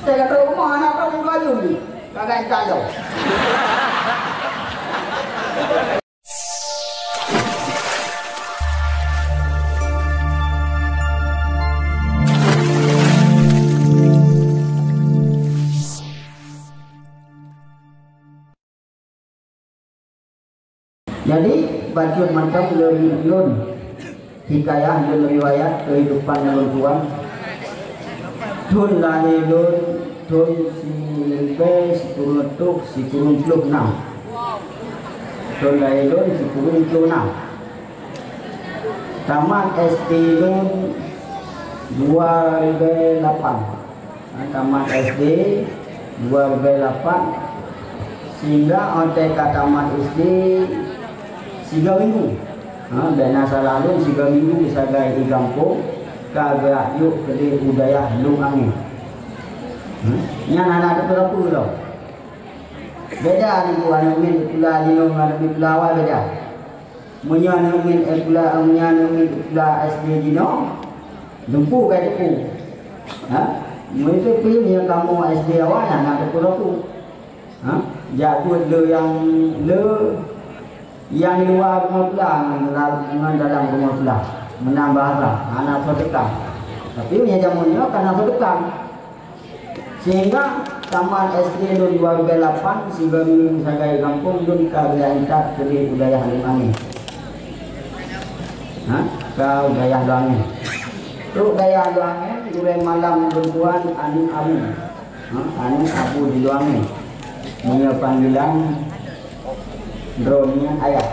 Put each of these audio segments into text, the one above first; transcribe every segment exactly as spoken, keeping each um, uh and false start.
Saya kata rumah anak kau muka ayu ni. Kagak tak tahu. Jadi, bacut mantong lôn, lôn hikayah, lôn riwayat keuhidupan lôn tuan. Thôn lahé lôn, thôn siribèe sikureueng reutôh sikureueng ploh nam. Thôn lahé lôn sikureueng ploh nam. Tamat S D lôn dua ribèe lapan. Ha, tamat S D dua ribèe lapan, sehingga 'oh watèe ka tamat S D siga minggu. Ha, bèk na salah lôn, siga minggu sagai di gampông, ka geujak jok keudéh u dayah Lông Angèn. Ha, nyan hana teupeue-peue lom. Beda nibak aneuk miet sikula jinoe ngon aneuk miet sikula awai beda. Meunyoe aneuk miet sikula, meunyoe aneuk miet sikula S D jinoe, dumpeue ka dumpeue. Ha? Meunyoe pih meunyoe kamoe S D awai hana dumpeue-dumpeue. Ha? Jak buet le nyang le nyang luwa rumoh sikula ngon dalam, ngon dalam rumoh sikula. Meunan bahasa, hana soe teukang. Tapi meunyoe jameun nyoe ka na soe teukang. Sehingga tamat S D lôn dua ribèe lapan, sigoe minggu sagai gampông lôn ka geujak intat keudéh u dayah Lông Angèn. Ha? Ka u dayah Lông Angèn. Trok dayah Lông Angèn, gurèe malam lôn tuan aneuk Abu. Ha? Aneuk Abu di Lông Angèn. Meunyoe panggilan droeneuh ayah.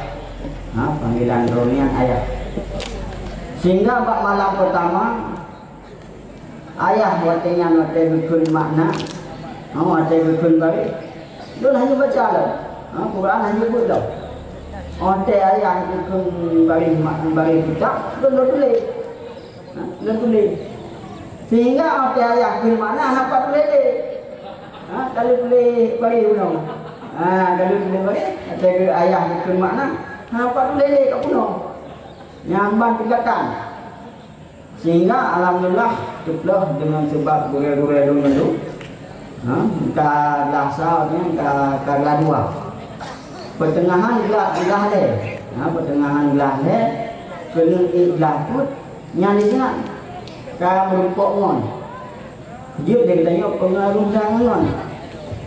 Ha? Panggilan droeneuh ayah. Sehingga bak malam pertama, ayah watèe nyan watèe geukheun makna, ha, watèe geukheun baréh, lôn hana baca lom. Ha, Quran hana buet lom. Watèe ayah geukheun baréh mak-, baréh kitab, lôn, lôn tuléh. Ha, lôn tuléh. Sehingga watèe ayah kheun makna hana pat tuléh lé. Ha, ka lheueh tuléh baréh bunoe. Ha, ka lheueh tuléh baréh, watèe ayah geukheun makna hana pat tuléh lé ka bunoe. Nyan ban peugatan. Sehingga alhamdulillah, teuploh deungon seubab gurèe-gurèe lôn mandum. Ha, ka glah sa nyan ka, ka glah dua. Peuteungahan glah, glah lhèe. Ha, peuteungahan glah lhèe, keuneuk ék glah peuet, nyan di sinan ka meurumpok ngon. Jeuet lé geutanyoe peungaruh dan ngon.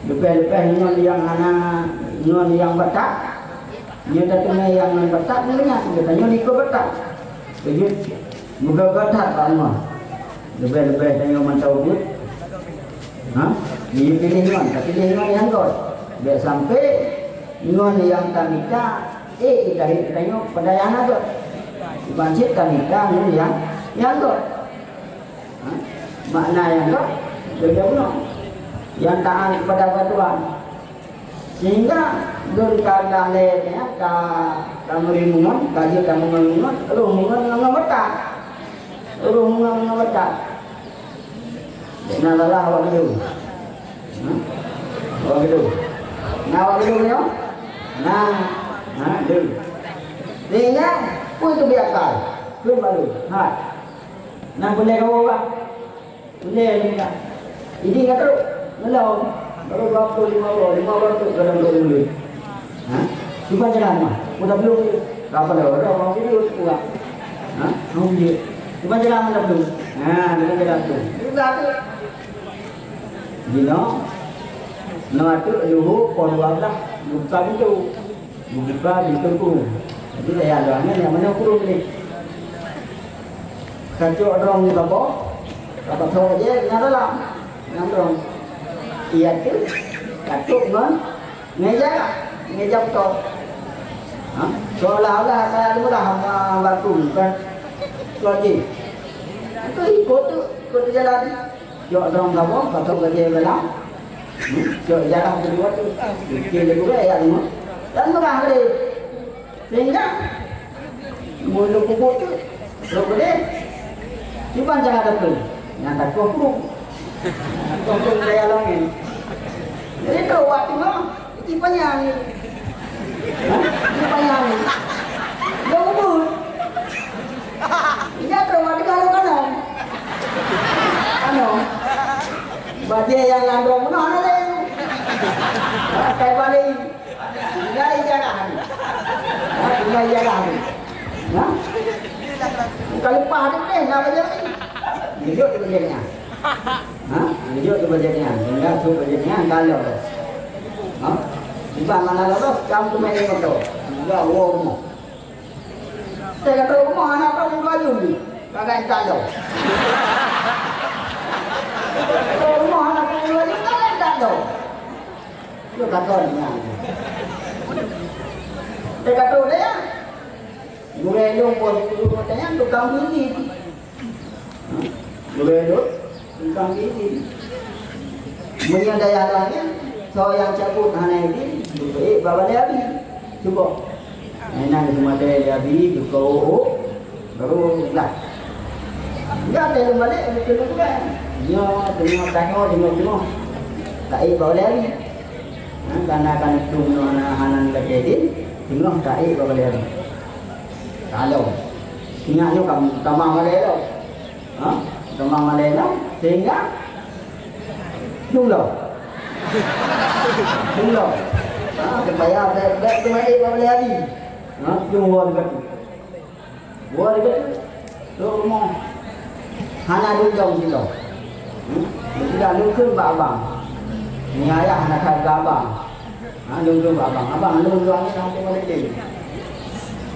Leubeh-leubeh ngon nyang hana, ngon nyang batat. Nyoe tateumé nyang ngon batat ngon nyan, geutanyoe likot batat. Jeuet meugaga that bak ngon. Leubeh-leubeh tanyoe mantong buet. Ha? Jeuet piléh ngon, tapiléh ngon nyang göt. Bèk sampoe ngon nyang tamita, eh, tarék geutanyoe padahai hana göt. Ban cit tamita ngon nyang, nyang göt. Ha? Makna nyang ka, geutanyoe bunoe. Nyang taat kepada Tuhan. Sehingga lôn ka galak lé nyan, ka, ka meuri meungon, ka jeuet ka meungon-meungon, roh meungon ngon batat. Roh meungon ngon batat. Bèk na salah awak geudong. Ha? Awak geudong. Na awak geudong nyoe? Na. Ha, dong. Sehingga, peue teubiet akai? Peue baru? Hai. Na peulée kawoe bah. Peulée lom ka. Idéh ka trok. Meulom. Baru dua ploh lima droe, lima droe trok dalam dua buleuen. Ha? Cuba ceramah. Udah belum ni. Apa dah? Udah mau video tu lah. Ha? Mau video. Cuba ceramah dah belum? Ha, cuba ceramah tu. Juga tu. Jinoe, nyoe ateueh luhô poh dua blah, buka pintoe. Buka pintoe krueng. Jadi, dayah luwa nyan nyang manoe krueng nyoe. Kacok droe saboh, ka pasoe jih nyang dalam, nyang droe. Iya tu, kacok ngon ngeja, ngeja beutôi. Ha? Seolah-olah ka murah ma batu, kan? Kacok jih. Itu ikot tu, ikot jalan. Cok droe saboh, pasoe gajée dalam. Hmm, cok jalan keudua tu. Bikin lagu raya tu. Dan murah tadi. Sehingga, mulut pupuk tu, terus gede. Cuba jangan ada pun. Yang takut pun. Takut pun saya alami. Jadi tu waktu mah. Iti panyang ni. Hah? Iti panyang ni. Dah ubun. Iya, tu, mati kalau kanan. Ano? Bajée nyang lam droe meunoe hana lé. Ha, kai bali. Tinggai ijarah. Ha, tinggai ijarah. Ha? Bukan leupah deh, na bajée. Jijok di bajée nyan. Ha? Jijok di bajée nyan. Tinggai tu bajée nyan, kalau. Ha? Tiba mana lolos, kamu main motor. Tinggai wo rumoh. Teuka trok rumoh aneuk droe dua jeuem jih, ka gata lom. Trok rumoh aneuk droe dua jeuem, ka gata lom. Lôn takon nyan. Teuka trok lé, ya. Gurée lôn pun guru tanyong tukang bini. Gurée lôn tukang bini. Meunyoe dayah laén, soe nyang cabut hana izin, geupeuék bak balée abi. Cuba. Inan geuseumadée lé abi, geukok, baru glah. Glah teuh lôn balek, geukheun lôn peugah. Nyoe, teungoh tanyoe, teungoh-teungoh. Taék bak balée abi. Nah, kana kan tum nyoe hana, hana lagée din, teungoh taék bak balée abi. Kalau. Ingat nyoe kam-, kama balée lom. Ha? Teuma malée nyan sehingga lôn lom. Lôn lom. Ha, supaya bèk, bèk teuma ék bak balée abi. Ha, lôn woe di gatu. Woe di gatu. Lôn rumoh. Hana lôn dong silom. Hmm? Sudah lôn kheun bak abang. Ni ayah hana that bak abang. Ha, lôn kheun bak abang. Abang, lôn dua ni hana malée lé.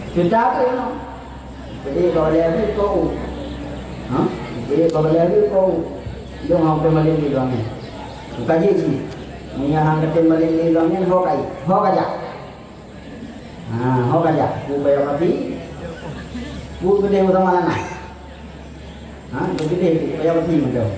Cerita apa ni? Jadi, bak balée abi keu u. Ha? Jadi, bak balée abi keu u. Dong hang peumalém di luang nyan. Buka jih cit. Meunyo hang katem malém di luang nyan, ho kai. Ho kajak. Ha, ho kajak. Ku payah pati. Ku geudeh u sama lana. Ha, geudeh ku payah pati mantong.